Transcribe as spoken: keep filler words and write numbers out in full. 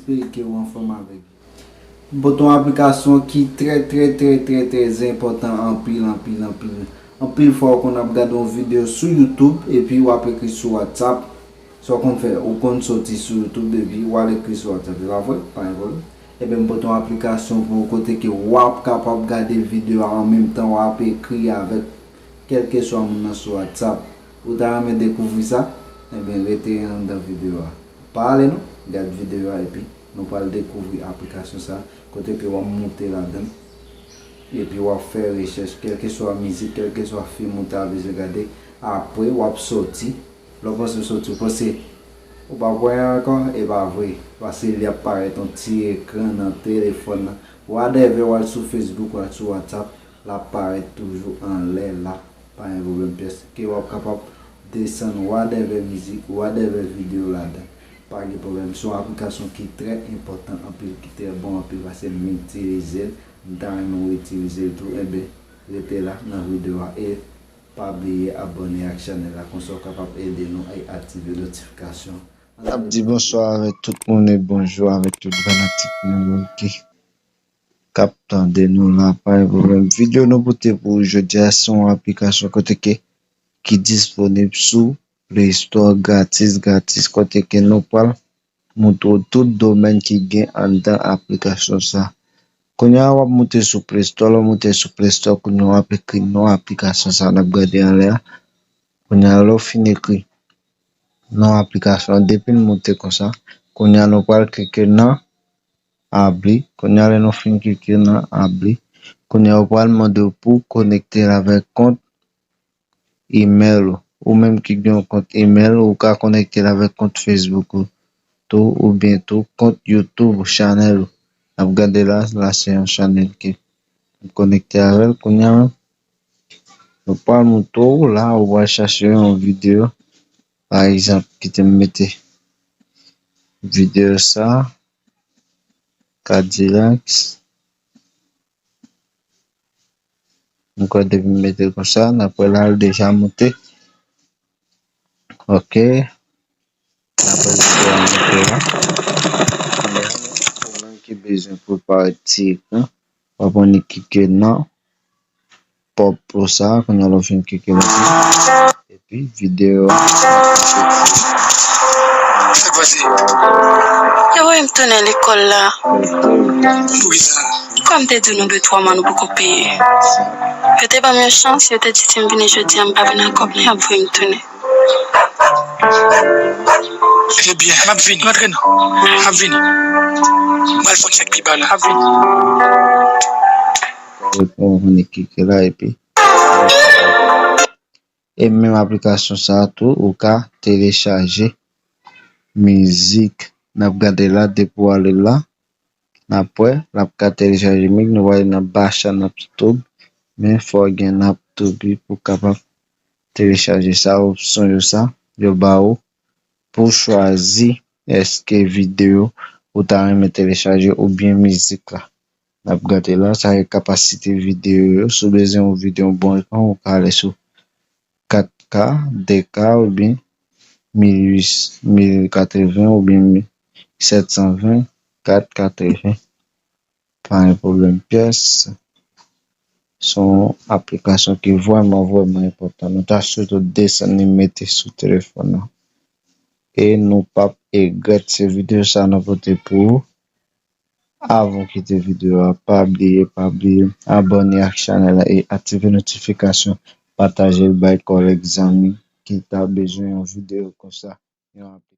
Espere ke w anfòm avèk. M pote yon aplikasyon ki trè, trè, trè, trè, trè enpòtan anpil, anpil, anpil. Anpil fwa, w konn ap gade yon videyo sou YouTube epi w ap ekri sou WhatsApp. Sa w konn fè, ou konn soti sou YouTube epi w al ekri sou WhatsApp, se pa vre? Pa gen pwoblèm. Ebyen, m pote yon aplikasyon pou ou kote ke w ap kapab gade videyo a an menm tan w ap ekri avèk kèlkeswa moun nan sou WhatsApp. Ou ta renmen dekouvri sa? Ebyen, rete anndan videyo a. Pa ale non, gad videyo a epi nou pral dekouvri aplikasyon sa, kote ke w ap moute ladan l, epi w ap fè rechèch, kèlkeswa mizik, kèlkeswa fim ou ta bezwen gade, apre w ap soti, lè w panse w soti, ou panse ou pa kwè ankò, e pa vre, paske li ap parèt yon ti ekran nan telefòn nan, whatever, w al sou Facebook, w al sou WhatsApp, l ap parèt toujou anlè la. Pa gen pwoblèm pyès. Ke w ap kapab desann whatever mizik, whatever videyo ladan. Pa gen pwoblèm. Se yon aplikasyon ki trè enpòtan anpil, ki trè bon anpil, paske m itilize l, m ta renmen w itilize l tou. Enben, rete la nan videyo a e pa bliye abòne ak chanèl la, konsa w kapab ede nou e aktive notifikasyon. N ap di bonswa avèk tout moun e bonjou avèk tout fanatik nou yo ki k ap tande nou la, pa gen pwoblèm. Videyo nou pote pou ou jodi a se yon aplikasyon kote ke ki disponib sou Play Store gratis, gratis, kote ke nou pral montre w tout domèn ki gen anndan aplikasyon sa. Kounye a w ap moute sou Play Store, lè w moute sou Play Store, kounye a w ap ekri non aplikasyon sa n ap gade anlè a. Kounye a lè w fin ekri non aplikasyon an, depi l moute konsa, kounye a nou pral klike nan abri. Kounye a lè nou fin klike nan abri, kounye a yo pral mande w pou w konekte l avèk kont email ou. Ou menm ki gen yon kont email, ou ka konekte l avèk kont Facebook ou tou, oubyen tou kont YouTube chanèl ou. N ap gade la, la se yon chanèl ke m konekte avè l. Kounye a menm, nou pral montre w la, ou pral chache yon videyo. Pa egzanp, kite m mete videyo sa, Cadillacs. M kwè depi m mete l konsa, n ap wè la, l deja moute. Ok. N ap wè videyo a moute la. Kounye a, ou menm ki bezwen prepare ti ekran, w ap annik klike nan pòp pou sa, kounye a lè w fin klike la. Epi videyo a. Sa k pase? Yo voye m tounen lekòl la. Poukisa? Kòm m te di nou de twa mwa nou poko peye. Yo te ban m yon chans, yo te di si m vini jodi a, m pa vin ak kòb la, y ap voye m tounen. Ebyen, m ap vini. Rantre non. M ap vini. M pral fè yon tchèk pi ba la. M ap vini. Ou konnen ki ke la epi. E menm aplikasyon sa a tou, ou ka telechaje mizik. N ap gade la, depi w ale la, n ap wè, l ap ka telechaje mizik. Nou prale nan Bacha nan Ptube, men fò w gen Naptube pou w kapab telechaje sa, opsyon yo sa, yo ba ou pou w chwazi èske videyo ou ta renmen telechaje oubyen mizik la. N ap gade la, sa se kapasite videyo yo. Si w bezwen yon videyo yon bon ekran, ou ka ale sou kat K, de K oubyen mil uit, mil katreven oubyen sèt san ven, kat katreven. Pa gen pwoblèm pyès. Se yon aplikasyon ki vrèman, vrèman enpòtan. Nou ta swete w desann li mete sou telefòn nan. E nou p ap egrèt se videyo sa nou pote pou ou. Avan w kite videyo a, pa bliye, pa bliye abòne ak chanèl la e aktive notifikasyon, pataje l bay kòlèg, zanmi ki ta bezwen yon videyo konsa, yon aplikasyon.